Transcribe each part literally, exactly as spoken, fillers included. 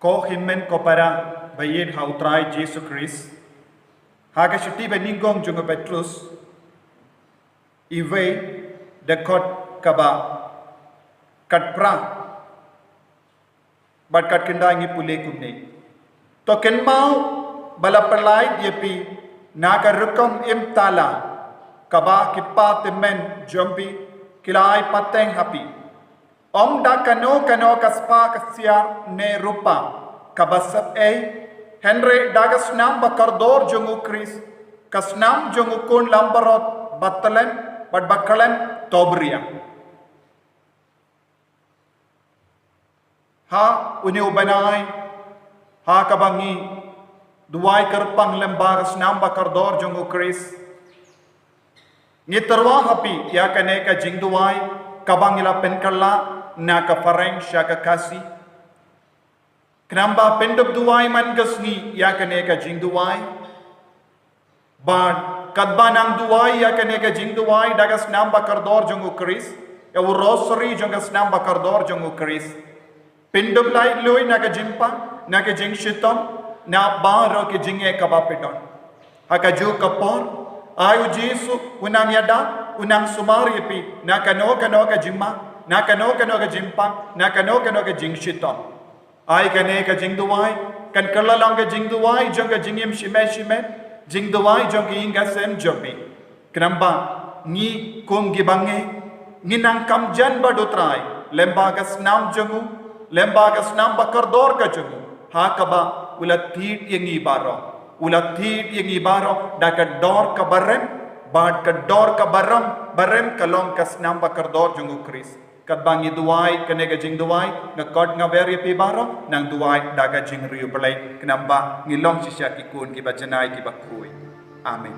Ko hynmen ko para ba ïeit ha U Trai Jisu Khrist, ha ka shithi ba nyngkong jong u Petrus, iwei, dkhot kaba khatphra bad khatkhyndai ngi pule kumne. To kynmaw ba la pyllait ïa phi na ka rukom im tala kaba ki pateng jong phi ki la ai pateng ha phi. Ym da kano kano ka spah ka siar ne rupa kaba sep ei, hynrei da ka snam ba kordor jong U Khrist, ka snam jong U Khun lambarot ba tlem bad ba khlem tobria. Ha une u bnai, ha kaba ngi duwai kyrpang lem bad ka snam ba kordor jong U Khrist, ngi tyrwa ha phi ïa kane ka jingduwai kaba ngi la pynkylla na ka phareng sha ka Khasi. Khnang ba pyndup duwai man ka sngi ïa kane ka jingduwai. Bad katba nang duwai ïa kane ka jingduwai da ka snam ba kordor jong U Khrist, ïa u rosary jong ka snam ba kordor jong U Khrist, pyndup laitluid na ka jingpang, na ka jingshitom, na baroh ki jingeh kaba phi don. Ha kajuh ka por, ai U Jisu u nang ïada, u nang sumar ïa phi na kano kano ka jingma, na kano kano ka jingpang, na kano kano ka jingshitom. Ai kane ka jingduwai kan kylla long ka jingduwai jong ka jingim shimet shimet, jingduwai jong ka ïing ka sem jong phi. Khnang ba ngi kum ki bangeit ngi nang kam jan bad U Trai lem bad ka snam jong u, lem bad ka snam ba kordor ka jong u, ha kaba u la thied ïa ngi baroh, u la thied ïa ngi baroh da ka dor kaba rem, bad ka dor kaba rem, ba rem ka long ka snam ba kordor jong U Khrist. Katba ngi duwai kane ka jingduwai, nga khot nga wer ïa phi baroh, nang duwai da ka jingriewblei, khnang ba ngi long shisha ki khun kiba janai kiba khuid. Amen.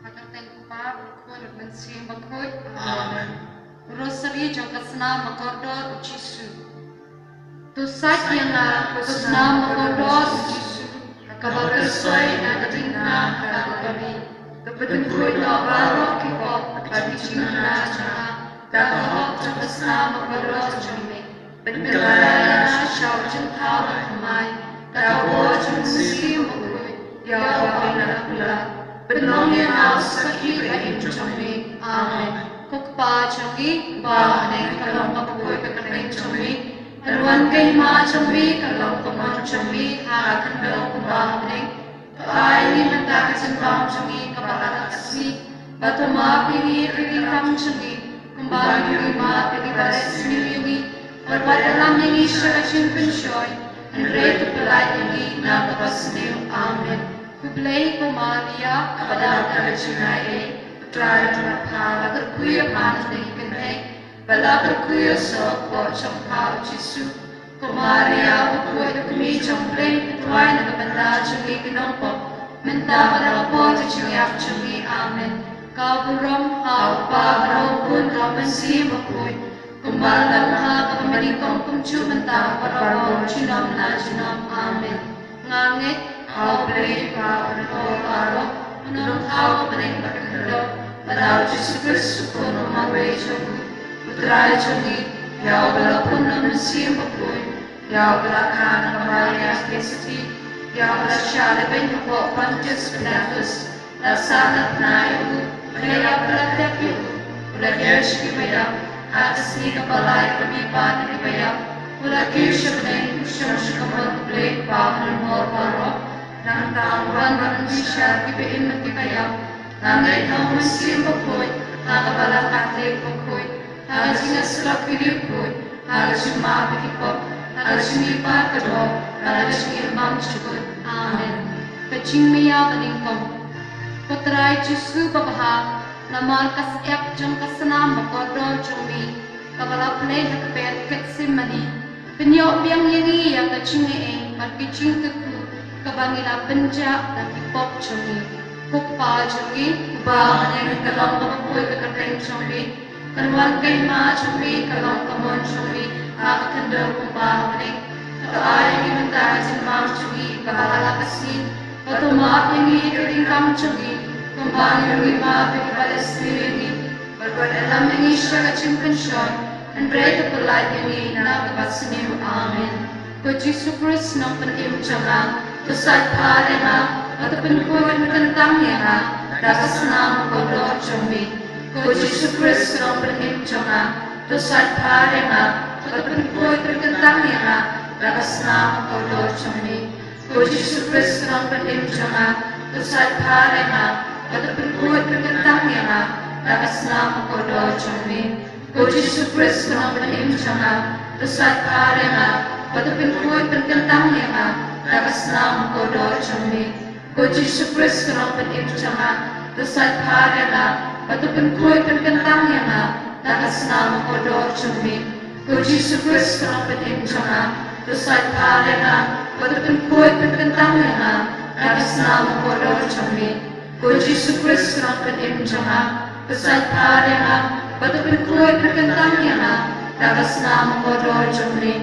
Ha ka kyrteng U Kpa, U Khun, U Mynsiem Bakhuid. Amen. Rosary jong ka snam ba kordor U Jisu. To sait ïa nga, ko snam ba kordor U Jisu, kaba kyrshoi na ka diengphna Kalbari, kaba pynkhuid noh baroh ki pop bad ki jingkyrmen jong nga da ka hok jong ka snam ba kordor jong me. Pynkylla ïa nga sha u jingthaw bathymmai da ka bor jong U Mynsiem Bakhuid, ïa uba u la kular. Pynlong ïa nga u sakhi ba im jong me. Amen. Ko Kpa jong ngi uba ha bneng, ka long kaba khuid ka kyrteng jong me. Kan wan ka hima jong me, kan long ka mon jong me ha ka khyndew kumba ha bneng. To ai ïa ngi mynta ka jingbam jong ngi kaba ha ka sngi. Bad to map ïa ngi ïa ki kam jong ngi, kumba ngi map ïa kiba leh sniew ïa ngi. Bad wat ïalam ïa ngi sha ka jingpynshoi, hynrei to pyllait ïa ngi na kaba sniew. Amen. Khublei ko Maria, kaba don ka jingaiei, U Trai u don bad pha, la kyrkhu ïa pha na ki kynthei, bad la kyrkhu ïa u soh ka kpoh jong pha U Jisu. Ko Maria bakhuid, ka kmie jong U Blei, to duwai na ka bynta jong ngi ki nongpop, mynta bad ha ka por ka jingïap jong ngi. Amen. Ka burom ha U Kpa bad ha U Khun bad ha U Mynsiem Bakhuid, kumba la long ha kaba mynnyngkong, kumjuh mynta bad barabor, junom la junom. Amen. Nga ngeit ha U Blei Kpa Uba Lyngkor Baroh, U Nongthaw ka bneng bad ka khyndew, bad ha U Jisu Khrist U Khun uba marwei jong U, U Trai jong ngi, ïa uba la pun na U Mynsiem Bakhuid, ïa uba la kha na ka Maria Theisotti, ïa uba la shah lehbeiñ hapoh Pontius Pilatus, la sahnarphna ïa U, U la ïap, la tep ïa U, U la ïaid sha kiba ïap, ha ka sngi kaba lai U la mihpat na kiba ïap, U la kiew sha bneng, U shong sha ka mut U Blei Kpa Uba Lyngkor Baroh. Nangta U wan ban bishar kiba im bad kiba ïap. Nga ngeit ha U Mynsiem Bakhuid, ha kaba la Katholik bakhuid, ha ka jingïasyllok ki riewkhuid, ha ka jingmap ïa ki pop, ha ka jingmihpat ka doh, ha ka jingim bymjukut. Amen. Ka jingmaïa banyngkong. Ko Trai Jisu babha, namar ka syep jong ka snam bakordor jong me, kaba la pynleit ha ka pyrthei Gethsemane, pynïoh biang ïa ngi ïa ka jingaiei bad ka jingkyrkhu kaba ngi la pynjah da ki pop jong ngi. Ko Kpa jong ngi uba ha bneng, ka long kaba khuid ka kyrteng jong me. Kan wan ka hima jong me, kan long ka mon jong me ha ka khyndew kumba ha bneng. To ai ïa ngi mynta ka jingbam jong ngi kaba ha la ka sngi. Bad to map ïa ngi ïa ki jingkam jong ngi, kumba ngi ruh ngi map ïa kiba leh sniew ïa ngi. Bad wat ïalam ïa ngi sha ka jingpynshoi, hynrei to pyllait ïa ngi na kaba sniew. Amen. Ko Jisu Khrist Nongpynim jong nga, to sait bha ïa nga, bad to pynkhuid pynkyntang ïa nga da ka snam kordor jong me. Ko Jisu Khrist Nongpynim jong nga, to sait bha ïa nga, bad to pynkhuid pynkyntang ïa nga da ka snam kordor jong me. Ko Jisu Khrist Nongpynim jong nga, to sait bha ïa nga, bad to pynkhuid pynkyntang ïa nga da ka snam kordor jong me. Ko Jisu Khrist Nongpynim jong nga, to sait bha ïa nga, bad to pynkhuid pynkyntang ïa nga da ka snam kordor jong me. Ko Jisu Khrist Nongpynim jong nga, to sait bha ïa nga, bad to pynkhuid pynkyntang ïa nga da ka snam kordor jong me. Ko Jisu Khrist Nongpynim jong nga, to sait bha ïa nga, bad to pynkhuid pynkyntang ïa nga da ka snam kordor jong me. Ko Jisu Khrist Nongpynim jong nga, to sait bha ïa nga, bad to pynkhuid pynkyntang ïa nga da ka snam kordor jong me.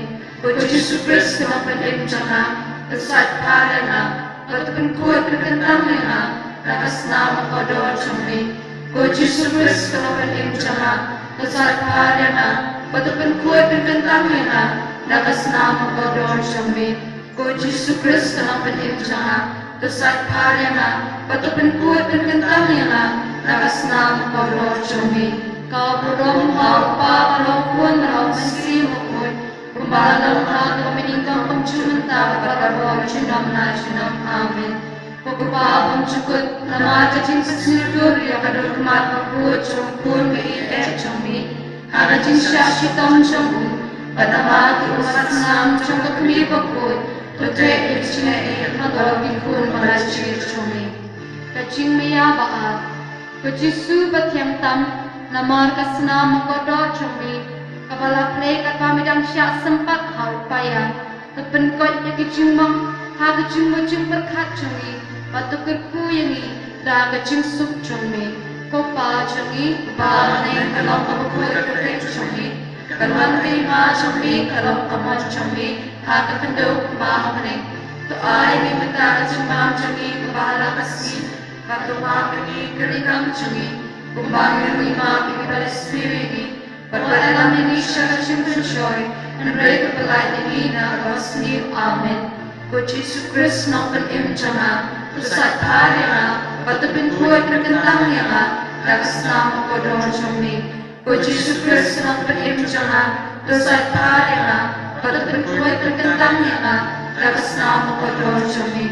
Ko Jisu Khrist Nongpynim jong nga, to sait bha ïa nga, bad to pynkhuid pynkyntang ïa nga da ka snam kordor jong me. Ko Jisu Khrist Nongpynim jong nga, to sait bha ïa nga, bad to pynkhuid pynkyntang ïa nga da ka snam kordor jong me. Ko Jisu Khrist Nongpynim jong nga, to sait bha ïa nga, bad to pynkhuid pynkyntang ïa nga da ka snam kordor jong me. Ka burom ha u Kpa, bad ha u Khun, bad ha u Mynsiem Bakhuid, kumba la long ha kaba mynnyngkong, kumjuh mynta, bad baroh junom la junom. Amen. Ko Kpa bymjukut, namar ka jingpynsngewdur ïa ka dur khmat bakhuid jong u Khun baieid jong me, ha ka jingshah shitom jong u, bad namar ki ummat snam jong ka Kmie Bakhuid, to treh ïa ka jingaiei halor ki khun ba la jied jong me. Ka jingmaïa ba ar. Ko Jisu bathiang tam, namar ka snam kordor jong me, kaba la plie katba me dang shah sympat ha u paia, to pynkoit ïa ki jingmong ha ka jingmut jingpyrkhat jong ngi, bad to kyrkhu ïa ngi da ka jingsuk jong me. Ko Pa jong ngi uba ha bneng, ka long kaba khuid ka kyrteng jong me, kan wan ka hima jong me, ka long ka mon jong me ha ka khyndew kumba ha bneng. To ai ïa ngi mynta ka jingbam jong ngi kaba ha la ka sngi, bad to map ïa ngi ki ryngkang jong ngi, kumba ngi ruh ngi map ïa kiba la sniew ïa ngi, bad wat ïalam ïa ngi sha ka jingpynshoi, hynrei to pyllait ïa ngi na kaba sniew. Amen. Ko Jisu Khrist Nongpynim jong nga, to sait bha ïa nga, bad to pynkhuid pynkyntang ïa nga da ka snam kordor jong me. Ko Jisu Khrist Nongpynim jong nga, to sait bha ïa nga, bad to pynkhuid pynkyntang ïa nga da ka snam kordor jong me.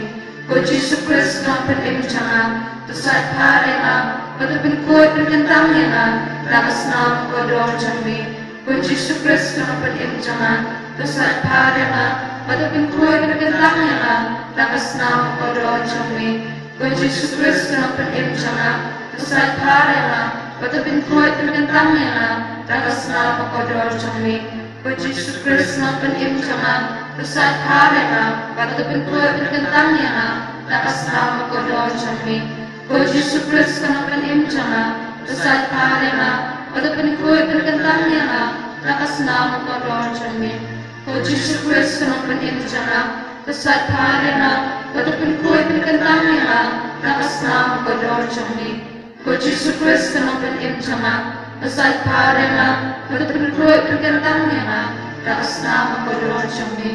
Ko Jisu Khrist Nongpynim jong nga, to sait bha ïa nga, bad to pynkhuid pynkyntang ïa nga da ka snam kordor jong me. Ko Jisu Khrist Nongpynim jong nga, to sait bha ïa nga, bad to pynkhuid pynkyntang ïa nga da ka snam kordor jong me. Ko Jisu Khrist Nongpynim jong nga, to sait bha ïa nga, bad to pynkhuid pynkyntang ïa nga da ka snam kordor jong me. Ko Jisu Khrist Nongpynim jong nga, to sait bha ïa nga, bad to pynkhuid pynkyntang ïa nga da ka snam kordor jong me. Ko Jisu Khrist Nongpynim jong nga, to sait bha ïa nga, bad to pynkhuid pynkyntang ïa nga da ka snam kordor jong me. Ko Jisu Khrist Nongpynim jong nga, to sait bha ïa nga, bad to pynkhuid pynkyntang ïa nga da ka snam kordor jong me. Ko Jisu Khrist Nongpynim jong nga, to sait bha ïa nga, bad to pynkhuid pynkyntang ïa nga da ka snam kordor jong me.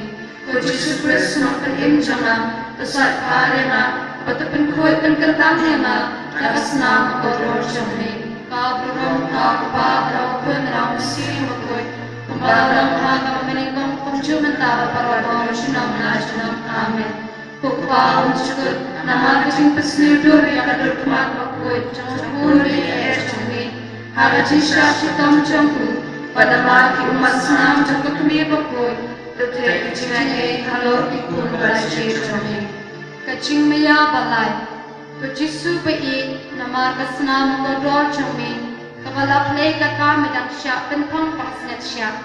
Ko Jisu Khrist Nongpynim jong nga, to sait bha ïa nga, bad to pynkhuid pynkyntang ïa nga da ka snam kordor jong me. Ka burom ha u Kpa, bad ha u Khun, bad ha u Mynsiem Bakhuid, kumba la long ha kaba mynnyngkong, kumjuh mynta, bad baroh junom la junom. Amen. Ko Kpa bymjukut, namar ka jingpynsngewdur ïa ka dur khmat bakhuid jong u Khun baieid jong me, ha ka jingshah shitom jong u, bad namar ki ummat snam jong ka Kmie Bakhuid, to treh ïa ka jingaiei halor ki khun ba la jied jong me. Ka jingmaïa ba lai. Ko Jisu baieit, namar ka snam kordor jong me, kaba la plie katba me dang shah pynphong pansngiat shah,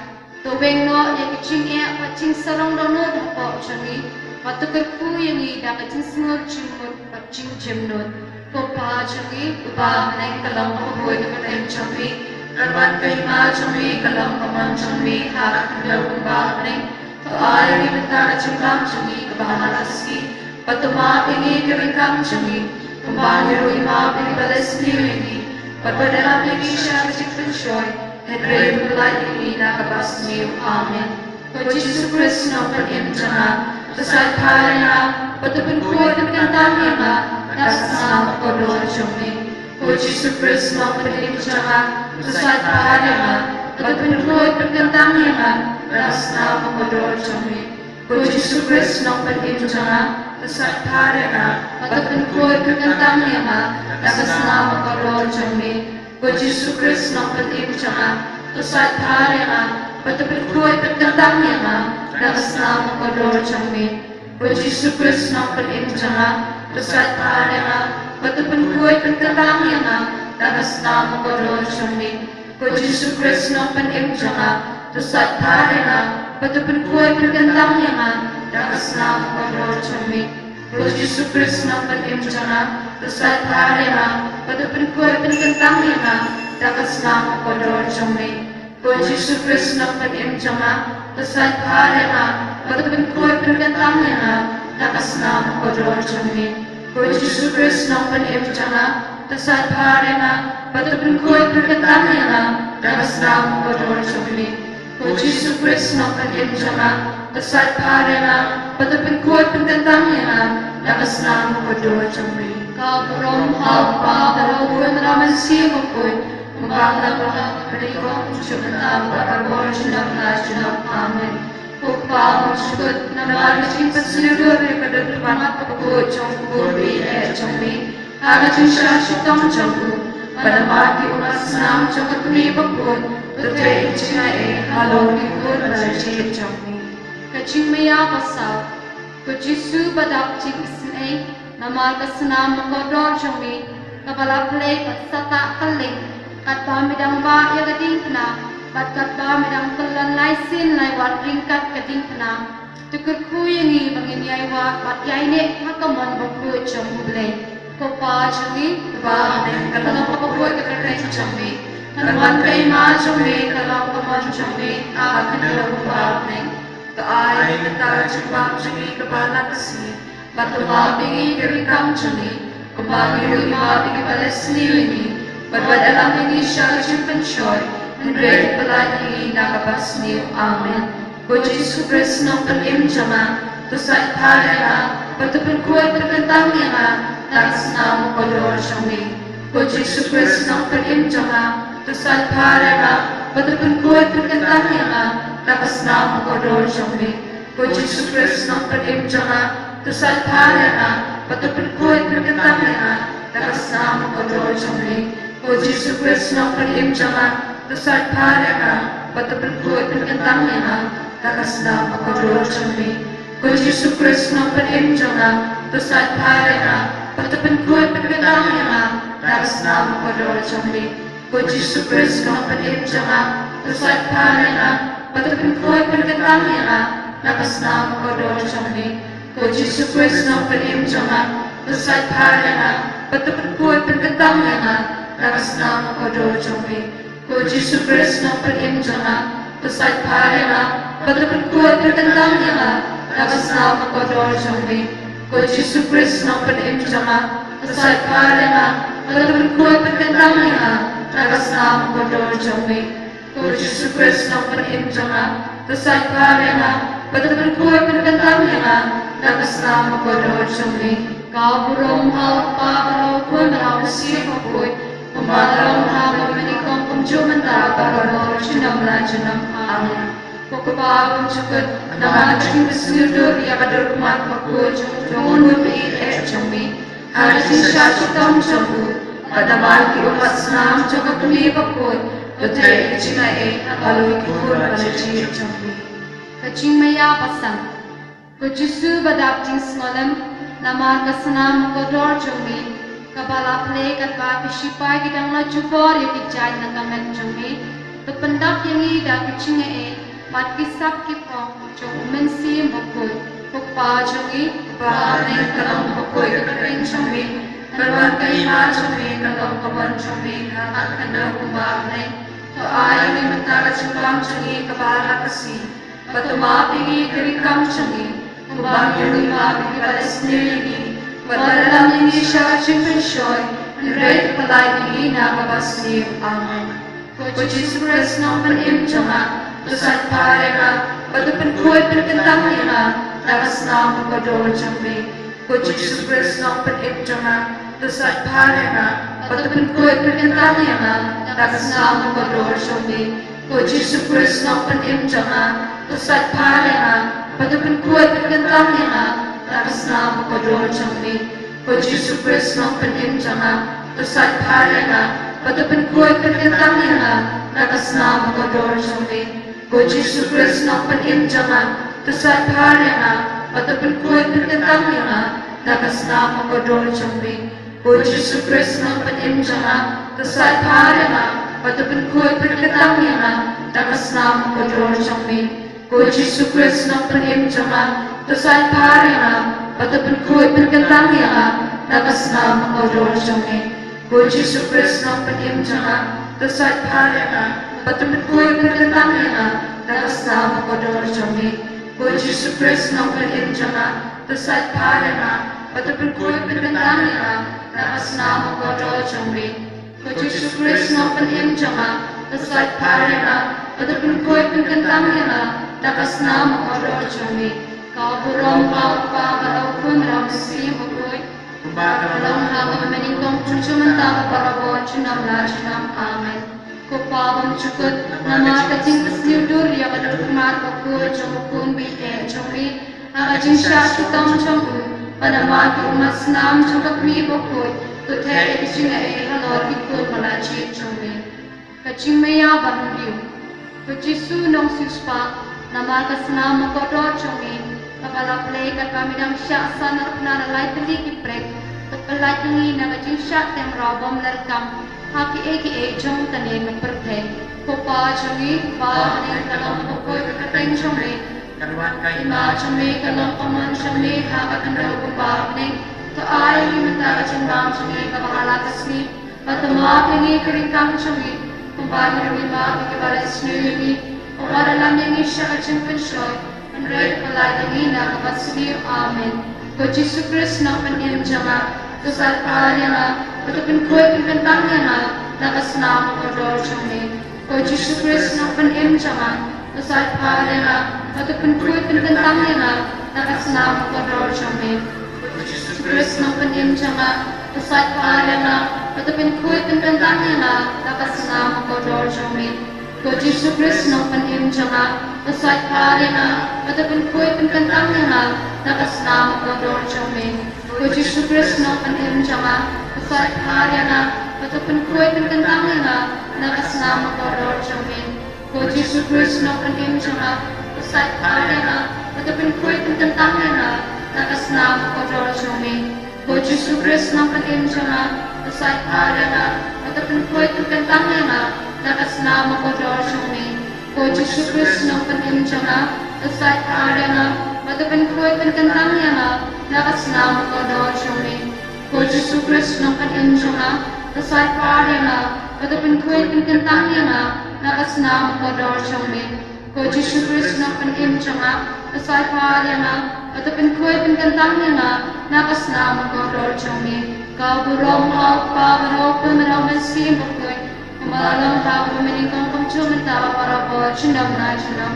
to weng noh ïa ka jingeh bad jingsarong dohnud hapoh jong ngi, bad to kyrkhu ïa ngi da ka jingsngur jingmut bad jingjemnud. Ko Pa jong ngi uba ha bneng, ka long kaba khuid ka kyrteng jong me, kan wan ka hima jong me, ka long ka mon jong me ha ka khyndew kumba ha bneng. To ai ïa ngi mynta ka jingbam jong ngi kaba ha la ka sngi, bad to map ïa ngi ki ryngkang jong ngi, kumba ngi ruh ngi map ïa kiba la sniew ïa ngi, bad wat ïalam ïa ngi sha ka jingpynshoi, hynrei to pyllait ïa ngi na kaba sniew. Amen. Ko Jisu Khrist Nongpynim jong nga, to sait bha ïa nga, bad to pynkhuid pynkyntang ïa nga da ka snam kordor jong me. Ko Jisu Khrist Nongpynim jong nga, to sait bha ïa nga, bad to pynkhuid pynkyntang ïa nga da ka snam kordor jong me. Ko Jisu Khrist Nongpynim jong nga, to sait bha ïa nga, bad to pynkhuid pynkyntang ïa nga da ka snam kordor jong me. Ko Jisu Khrist Nongpynim jong nga, to sait bha ïa nga, bad to pynkhuid pynkyntang ïa nga da ka snam kordor jong me. Ko Jisu Khrist Nongpynim jong nga, to sait bha ïa nga, bad to pynkhuid pynkyntang ïa nga da ka snam kordor jong me. Ko Jisu Khrist Nongpynim jong nga, to sait bha ïa nga, bad to pynkhuid pynkyntang ïa nga da ka snam kordor jong me. Ko Jisu Khrist Nongpynim jong nga, to sait bha ïa nga, bad to pynkhuid pynkyntang ïa nga da ka snam kordor jong me. Ko Jisu Khrist Nongpynim jong nga, to sait bha ïa nga, bad to pynkhuid pynkyntang ïa nga da ka snam kordor jong me. Ko Jisu Khrist Nongpynim jong nga, to sait bha ïa nga, bad to pynkhuid pynkyntang ïa nga da ka snam kordor jong me. Ko Jisu Khrist Nongpynim jong nga, to sait bha ïa nga, bad to pynkhuid pynkyntang ïa nga da ka snam kordor jong me. Ka burom ha u Kpa bad ha u Khun bad ha u Mynsiem Bakhuid, kumba ka la long ha kaba nyngkong, kumjuh mynta, bad barabor, junom la junom. Amen. Ko Kpa ba kyrkhu, namar ka jingpynslem dur ïa ka dur khmat bakhuid jong u khun baieit jong me ha ka jingshah shitom jong u, bad namar ki ummat snam jong ka kmie bakhuid, to trei ïa ka jingaiei halor ki khun bad la ki jied jong me. Ka jingmaïa ba saw. Ko Jisu ba dap jingisynei, namar ka snam kordor jong me kaba la plie bad satah kylleng, katba me dang bah ïa ka diengphna, bad katba me dang kyllon lai sien lai wat ryngkat ka diengphna, to kyrkhu ïa ngi ba ngin ïai wad bad ïaineh ha ka mon bakhuid jong U Blei. Ko Pa jong ngi, uba ha bneng, ka long bakhuid ka kyrteng jong me. Kan wan ka hima jong me, kan long ka mon jong me ha ka khyndew kumba ha bneng. To ai ïa ngi mynta ka jingbam jong ngi kaba la ka sngi, bad to map ïa ngi ki riewkam jong ngi, kumba ngi ruh ngi map ïa kiba leh sniew ïa ngi, bad wat ïalam ïa ngi sha ka jingpynshoi, hynrei to pyllait ïa ngi na kaba sniew. Amen. Ko Jisu Khrist Nongpynim jong nga, to sait bha ïa nga, bad to pynkhuid pynkyntang ïa nga da ka snam kordor jong me. Ko Jisu Khrist Nongpynim jong nga, to sait bha ïa nga, bad to pynkhuid pynkyntang ïa nga da ka snam kordor jong me. Ko Jisu Khrist Nongpynim jong nga, to sait bha ïa nga, bad to pynkhuid pynkyntang ïa nga da ka snam kordor jong me. Ko Jisu Khrist Nongpynim jong nga, to sait bha ïa nga, bad to pynkhuid pynkyntang ïa nga da ka snam kordor jong me. Ko Jisu Khrist Nongpynim jong nga, to sait bha ïa nga, bad to pynkhuid pynkyntang ïa nga da ka snam kordor jong me. Ko Jisu Khrist Nongpynim jong nga, to sait bha ïa nga, bad to pynkhuid pynkyntang ïa nga da ka snam kordor jong me. Ko Jisu Khrist Nongpynim jong nga, to sait bha ïa nga, bad to pynkhuid pynkyntang ïa nga da ka snam kordor jong me. Ko Jisu Khrist Nongpynim jong nga, to sait bha ïa nga, bad to pynkhuid pynkyntang ïa nga da ka snam kordor jong me. Ko Jisu Khrist Nongpynim jong nga, to sait bha ïa nga, bad to pynkhuid pynkyntang ïa nga da ka snam kordor jong me. Ko Jisu Khrist Nongpynim jong nga, to sait bha ïa nga, bad to pynkhuid pynkyntang ïa nga da ka snam kordor jong me. Ka burom ha u Kpa bad ha u Khun bad ha u Mynsiem Bakhuid, kumba la long ha kaba nyngkong, kumjuh mynta, bad barabor, junom la junom. Amen. Ko Kpa ba kyrkhu, namar ka jingpynslem dur ïa ka dur khmat bakhuid jong u khun baieit jong me ha ka jingshah shitom jong u, bad namar ki ummat snam jong ka kmie bakhuid, to trei ïa ka jingaiei halor ki khun bad la ki jied jong me. Ka jingmaïa ba san. Ko Jisu ba dap jingsngewlem, namar ka snam kordor jong me kaba la plie, katba ki shipai ki dang la jubor ïa ki jaiñ na ka met jong me, to pyndap ïa ngi da ka jingaiei, bad ki sap ki phong jong u Mynsiem Bakhuid. Ko Kpa jong ngi, uba ha bneng, ka long bakhuid ka kyrteng jong me, kan wan ka hima jong me, kan long ka mon jong me ha ka khyndew kumba ha bneng. To ai ïa ngi mynta ka jingbam jong ngi kaba ha ka sngi, bad to map ïa ngi ki riewkam jong ngi, kumba ngi ruh ngi map ïa kiba leh sniew ïa ngi, bad wat ïalam ïa ngi sha ka jingpynshoi, hynrei to pyllait ïa ngi na kaba sniew. Amen. Ko Jisu Khrist Nongpynim jong nga, to sait bha ïa nga, bad to pynkhuid pynkyntang ïa nga na ka snam kordor jong me. Ko Jisu Khrist, Nongpynim jong nga, to sait bha ïa nga, bad to pynkhuid pynkyntang ïa nga na ka snam kordor jong me. Ko Jisu Khrist, Nongpynim jong nga, to sait bha ïa nga, bad to pynkhuid pynkyntang ïa nga na ka snam kordor jong me. Ko Jisu Khrist, Nongpynim jong nga, to sait bha ïa nga, bad to pynkhuid pynkyntang ïa nga na ka snam kordor jong me. Ko Jisu Khrist, Nongpynim jong nga, to sait bha ïa nga, bad to pynkhuid pynkyntang ïa nga na ka snam kordor jong me. Ko Jisu Khrist, Nongpynim jong nga, to sait bha ïa nga, bad to pynkhuid pynkyntang ïa nga na ka snam kordor jong me. Ko Jisu Khrist, Nongpynim jong nga, to sait bha ïa nga, bad to pynkhuid pynkyntang ïa nga na ka snam kordor jong me. Ko Jisu Khrist, Nongpynim jong nga, to sait bha ïa nga, bad to pynkhuid pynkyntang ïa nga na ka snam kordor jong me. Ko Jisu Khrist, Nongpynim jong nga, to sait bha ïa nga, bad to pynkhuid pynkyntang ïa nga na ka snam kordor jong me. Ko Jisu Khrist, Nongpynim jong nga, to sait bha ïa nga, bad to pynkhuid pynkyntang ïa nga na ka snam kordor jong me. Ka burom ha u Kpa bad ha u Khun bad ha u Mynsiem Bakhuid, kumba ka long ha kaba mynnyngkong, kumjuh mynta bad barabor, junom la junom. Amen. Ko Pa bymjukut, namar ka jingpynsniew dur ïa ka dur khmat bakhuid jong u Khun baieit jong me, ha ka jingshah shitom jong u, bad namar ki ummat snam jong ka Kmie Bakhuid, to theh ïa ka jingaiei halor ki khun ba la jied jong me. Ka jingmaïa ba hynriew. Ko Jisu Nongsiewspah, namar ka snam kordor jong me, kaba la plie katba me dang shah san arphew khyndai lai tylli ki prek, to pyllait ïa ngi na ka jingshah teng raw bymlerkam ha kiei kiei jong kane ka pyrthei. Ko Pa jong ngi, ba ha bneng, ka long bakhuid ka kyrteng jong me, kan wan ka hima jong me, ka long ka mon jong me ha ka khyndew kumba ha bneng. To ai ïa ngi mynta ka jingbam jong ngi kaba ha la ka sngi, bad to map ïa ngi ka ryngkang jong ngi, kumba ngi ruh ngi map ïa kiba la isynei ïa ngi. Wat ïalam ïa ngi sha ka jingpynshoi, hynrei to pyllait ïa ngi na kaba sniew. Amen. Ko Jisu Khrist, Nongpynim jong nga, to sait bha ïa nga, bad to pynkhuid pynkyntang ïa nga na ka snam kordor jong me. Ko Jisu Khrist, Nongpynim jong nga, to sait bha ïa nga, bad to pynkhuid pynkyntang ïa nga na ka snam kordor jong me. Ko Jisu Khrist, Nongpynim jong nga, to sait bha ïa nga, bad to pynkhuid pynkyntang ïa nga na ka snam kordor jong me. Ko Jisu Khrist, Nongpynim jong nga, to sait bha ïa nga, bad to pynkhuid pynkyntang ïa nga na ka snam kordor jong me. Ko Jisu Khrist, Nongpynim jong nga, to sait bha ïa nga, bad to pynkhuid pynkyntang ïa nga na ka snam kordor jong me. Ko Jisu Khrist, Nongpynim jong nga, to sait bha ïa nga, bad to pynkhuid pynkyntang ïa nga na ka snam kordor jong me. Ko Jisu Khrist, Nongpynim jong nga, to sait bha ïa nga, bad to pynkhuid pynkyntang ïa nga na ka snam kordor jong me. Ko Jisu Khrist, Nongpynim jong nga, to sait bha ïa nga, bad to pynkhuid pynkyntang ïa nga na ka snam kordor jong me. Ko Jisu Khrist, Nongpynim jong nga, to sait bha ïa nga, bad to pynkhuid pynkyntang ïa nga na ka snam kordor jong me. Ko Jisu Khrist, Nongpynim jong nga, to sait bha ïa nga, bad to pynkhuid pynkyntang ïa nga na ka snam kordor jong me. Ka burom ha u Kpa bad ha u Khun bad ha u Mynsiem Bakhuid, kumba long ha kaba mynnyngkong, kumjuh mynta bad barabor, junom la junom.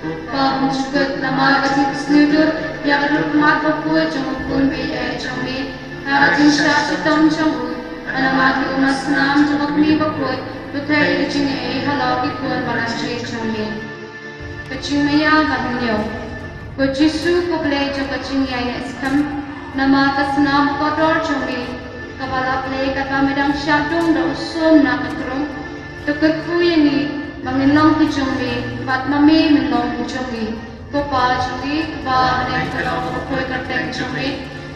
Ko Pa bymjukut, namar ka jingpynsniew dur ïa ka dur khmat bakhuid jong u Khun baieit jong me, ha ka jingshah shitom jong u, bad namar ki ummat snam jong ka Kmie Bakhuid, to theh ïa ka jingaiei halor ki khun ba la jied jong me. Ka jingmaïa ba hynñiew. Ko Jisu, ko Blei jong ka jingïaineh skhem, namar ka snam kordor jong me, kaba la plie katba me dang shah dung da u Som na ka krung, to kyrkhu ïa ngi ba ngin long ki jong me, bad ma me men long u jong ngi. Ko Pa jong ngi, ba ha bneng, ka long bakhuid ka kyrteng jong me,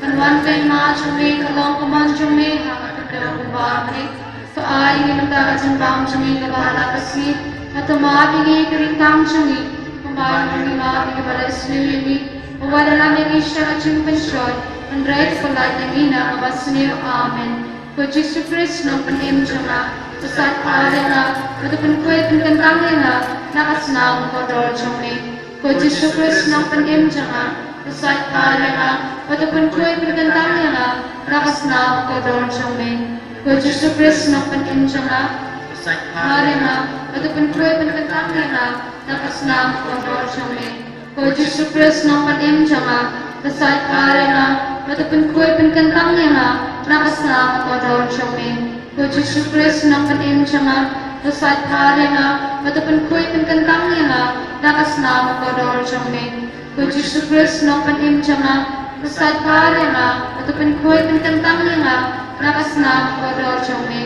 kan wan ka hima jong me, kan long ka mon jong me ha ka khyndew kumba ha bneng. To ai ïa ngi mynta ka jingbam jong ngi kaba ha la ka sngi, bad to map ïa ngi ka ryngkang jong ngi, kumba ngi ruh ngi map ïa kiba la isynei ïa ngi. Wat ïalam ïa ngi sha ka jingpynshoi, hynrei to pyllait ïa ngi na kaba sniew. Amen. Ko Jisu Khrist, Nongpynim jong nga, to sait bha ïa nga, bad to pynkhuid pynkyntang ïa nga na ka snam kordor jong me. Ko Jisu Khrist, Nongpynim jong nga, to sait bha ïa nga, bad to pynkhuid pynkyntang ïa nga na ka snam kordor jong me. Ko Jisu Khrist, Nongpynim jong nga, to Sait bha ïa nga, bad to pynkhuid pynkyntang ïa nga na ka snam kordor jong me. Ko Jisu Khrist Nongpynim jong nga, to sait bha ïa nga, bad to pynkhuid pynkyntang ïa nga na ka snam kordor jong me. Ko Jisu Khrist Nongpynim jong nga, to sait bha ïa nga, bad to pynkhuid pynkyntang ïa nga na ka snam kordor jong me. Ko Jisu Khrist Nongpynim jong nga, to sait bha ïa nga, bad to pynkhuid pynkyntang ïa nga na ka snam kordor jong me.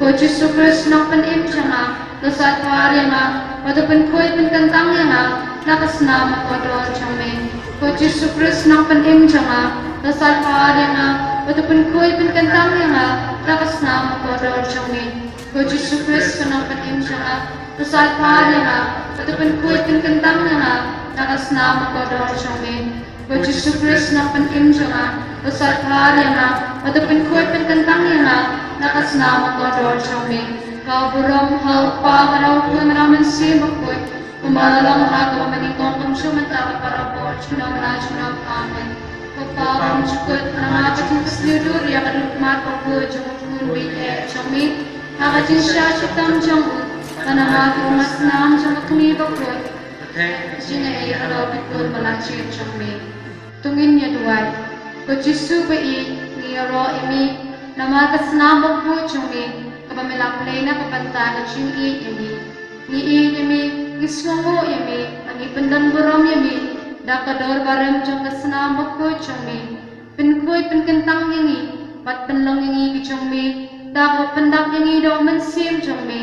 Ko Jisu Khrist Nongpynim jong nga, to sait bha ïa nga, bad to pynkhuid pynkyntang ïa nga na ka snam kordor jong me. Ko Jisu Khrist Nongpynim jong nga, to sait bha ïa nga, bad to pynkhuid pynkyntang ïa nga na ka snam kordor jong me. Ko Jisu Khrist Nongpynim jong nga, to sait bha ïa nga, bad to pynkhuid pynkyntang ïa nga na ka snam kordor jong me. Ko Jisu Khrist Nongpynim jong nga, to sait bha ïa nga, bad to pynkhuid pynkyntang ïa nga na ka snam kordor jong me. Ka burom ha u Kpa, ha u Khun, ha u Mynsiem Bakhuid, kumba la long ha kaba nyngkong, kumjuh mynta, bad barabor, junom la junom. Amen. Ko Kpa bymjukut, namar ka jingpynshlur ïa ka dohnud bakhuid jong u Khun baieit jong me, ha ka jingshah shitom jong u, bad namar ka ummat snam jong ka Kmie Bakhuid, ka jingaiei halor ki khun ba la jied jong me. To ngin ïa duwai. Ko Jisu baieit, ngi ïaroh ïa me namar ka snam bakhuid jong me, kaba me la plie na ka bynta ka jingïeit ïa ngi. Ngi ïeit ïa me, ngi sngewnguh ïa me, bad ngi pyndonburom ïa me da ka dor ba rem jong ka snam bakhuid jong me. Pynkhuid pynkyntang ïa ngi, bad pynlong ïa ngi ki jong me, da kaba pyndap ïa ngi da u Mynsiem jong me.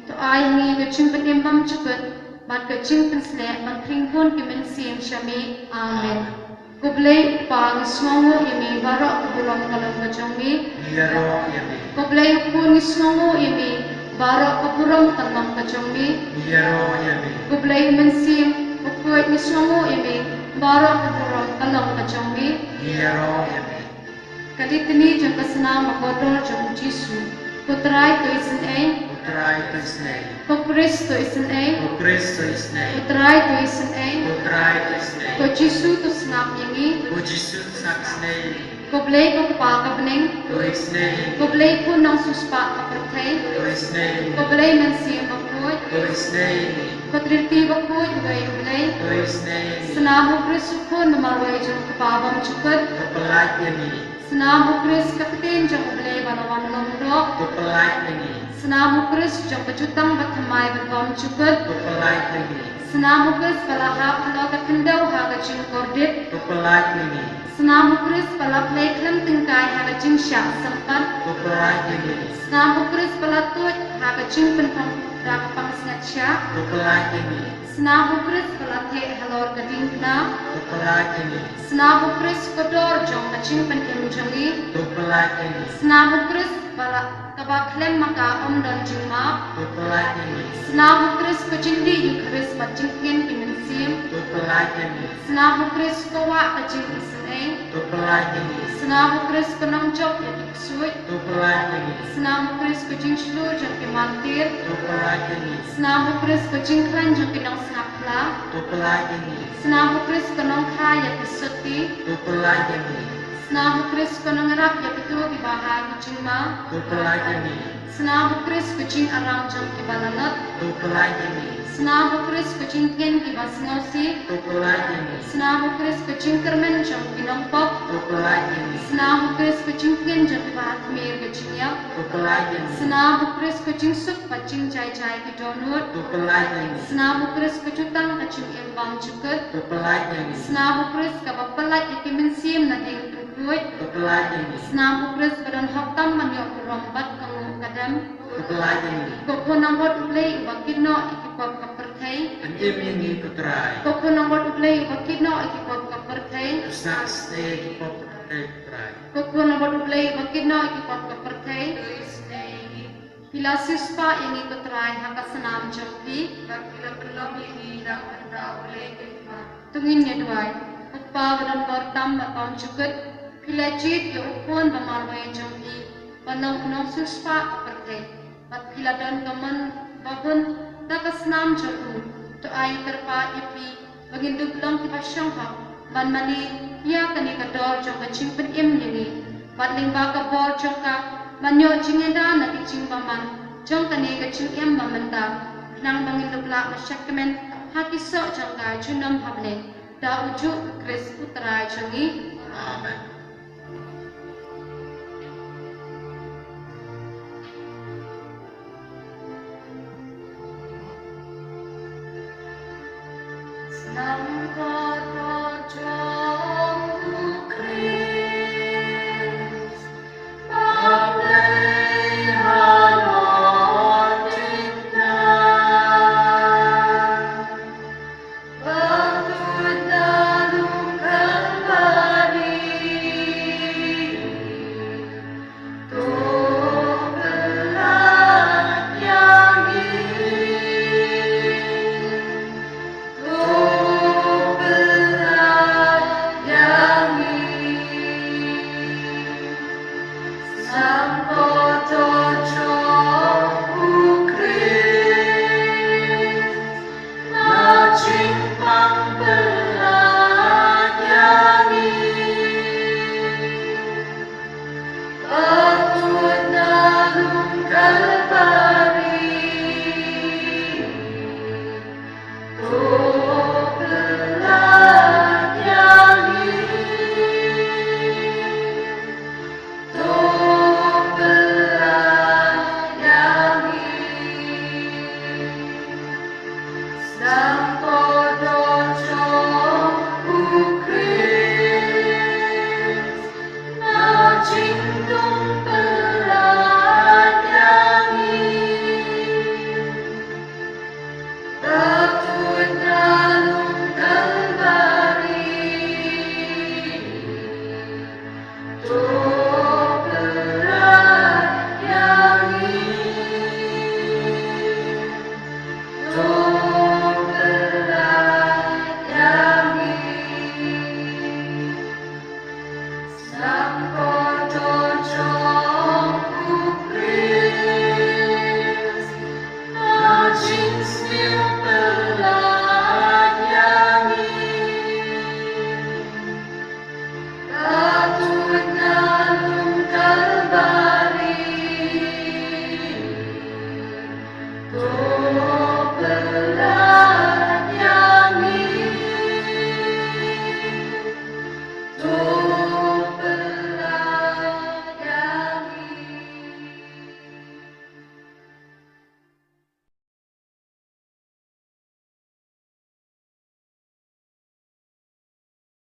To ai ha ngi ka jingpynim bymjukut, bad ka jingpynshlur ban khring bun ki mynsiem sha me. Amen. Ko Blei u Kpa, ngi sngewnguh ïa me, baroh ka burom ka long ka jong me. Ngi ïaroh ïa me. Ko Blei u Khun, ngi sngewnguh ïa me, baroh ka burom ka long ka jong me. Ngi ïaroh ïa me. Ko Blei u Mynsiem Bakhuid, ngi sngewnguh ïa me, baroh ka burom ka long ka jong me. Ngi ïaroh ïa me. Ka Litany jong ka snam bakordor jong u Jisu. Ko Trai, to isynei. Ko Trai, to isynei. Ko Khrist, to isynei. Ko Khrist, to isynei. Ko Trai, to isynei. Ko Trai, to isynei. Ko Jisu, to sngap ïa ngi. Ko Jisu, to sngap isynei. Ko Blei ko Kpa ka bneng, to isynei. Ko Blei Khun Nongsiewspah ka pyrthei, to isynei. Ko Blei Mynsiem Bakhuid, to isynei. Ko Trinity Bakhuid, uwei U Blei, to isynei. Snam u Khrist u Khun ba marwei jong u Kpa bymjukut, to pyllait ïa ngi. Snam u Khrist ka ktien jong U Blei ba la wan long doh, to pyllait ïa ngi. Snam u Khrist jong ka jutang bathymmai bad bymjukut, to pyllait ïa ngi. Snam u Khrist ba la hap halor ka khyndew ha ka jingkordit, to pyllait ïa ngi. Snam u Khrist ba la plie khlem tyngkai ha ka jingshah sympat, to pyllait ïa ngi. Snam u Khrist ba la tuid ha ka jingpynphong da ka pansngiat shah, to pyllait ïa ngi. Snam u Khrist ba la theh halor ka diengphna, to pyllait ïa ngi. Snam u Khrist ka dor jong ka jingpynim jong ngi, to pyllait ïa ngi. Snam u Khrist ba la, kaba khlem ma ka ym don jingmap, to pyllait ïa ngi. Snam u Khrist ka jingdih Eukharist bad jingtngen ki mynsiem, to pyllait ïa ngi. Snam u Khrist ka wah ka jingisynei, to pyllait ïa ngi. Snam u Khrist ka nongjop ïa ki ksuid, to pyllait ïa ngi. Snam u Khrist ka jingshlur jong ki martir, to pyllait ïa ngi. Snam u Khrist ka jingkhlaiñ jong ki nongsngap phla, to pyllait ïa ngi. Snam u Khrist ka nongkha ïa ki sotti, to pyllait ïa ngi. Snam u Khrist ka nongïarap ïa kito kiba ha ki jingma, to pyllait ïa ngi. Snam u Khrist ka jingaram jong kiba lanot, to pyllait ïa ngi. Snam u Khrist ka jingtngen kiba sngewsih, to pyllait ïa ngi. Snam u Khrist ka jingkyrmen jong ki nongpop, to pyllait ïa ngi. Snam u Khrist ka jingtngen jong kiba ha khmih ka jingïap, to pyllait ïa ngi. Snam u Khrist ka jingsuk bad jingjai jai ki dohnud, to pyllait ïa ngi. Snam u Khrist ka jutang ka jingim bymjukut, to pyllait ïa ngi. Snam u Khrist kaba pyllait ïa ki mynsiem nadien pynkuid, to pyllait ïa ngi. Snam u Khrist ba don hok tam ban ïoh burom bad ka nguh ka dem, to pyllait ïa ngi. Ko Khun Nongbud U Blei uba kit noh ïa ki pop ka pyrthei, pynim ïa ngi ko Trai. Ko Khun Nongbud U Blei uba kit noh ïa ki pop ka pyrthei, pynsngew ïa ki pop ka pyrthei ko Trai. Ko Khun Nongbud U Blei uba kit noh ïa ki pop ka pyrthei, pynsngew ïa ngi. Phi la siewspah ïa ngi ko Trai ha ka snam jong phi, bad phi la pynlong ïa ngi na ka bynta U Blei ko Kpa. To ngin ïa duwai. Ko Kpa ba don bor tam bad bymjukut, phi la jied ïa u Khun ba marwei jong phi ban long u nongsiewspah ka pyrthei, bad phi la don ka mon ba bun da ka snam jong u. To ai kyrpad ïa phi ba ngin dup long kiba shong hok ban mane ïa kane ka dor jong ka jingpynim ïa ngi, bad lyngba ka bor jong ka ban ïoh jingïada na ki jingbymman, jong kane ka jingim ba mynta, khnang ba ngin dup lah ban shad kmen ha ki soh jong ka junom ha bneng, da ujuh Khrist u Trai jong ngi. Amen.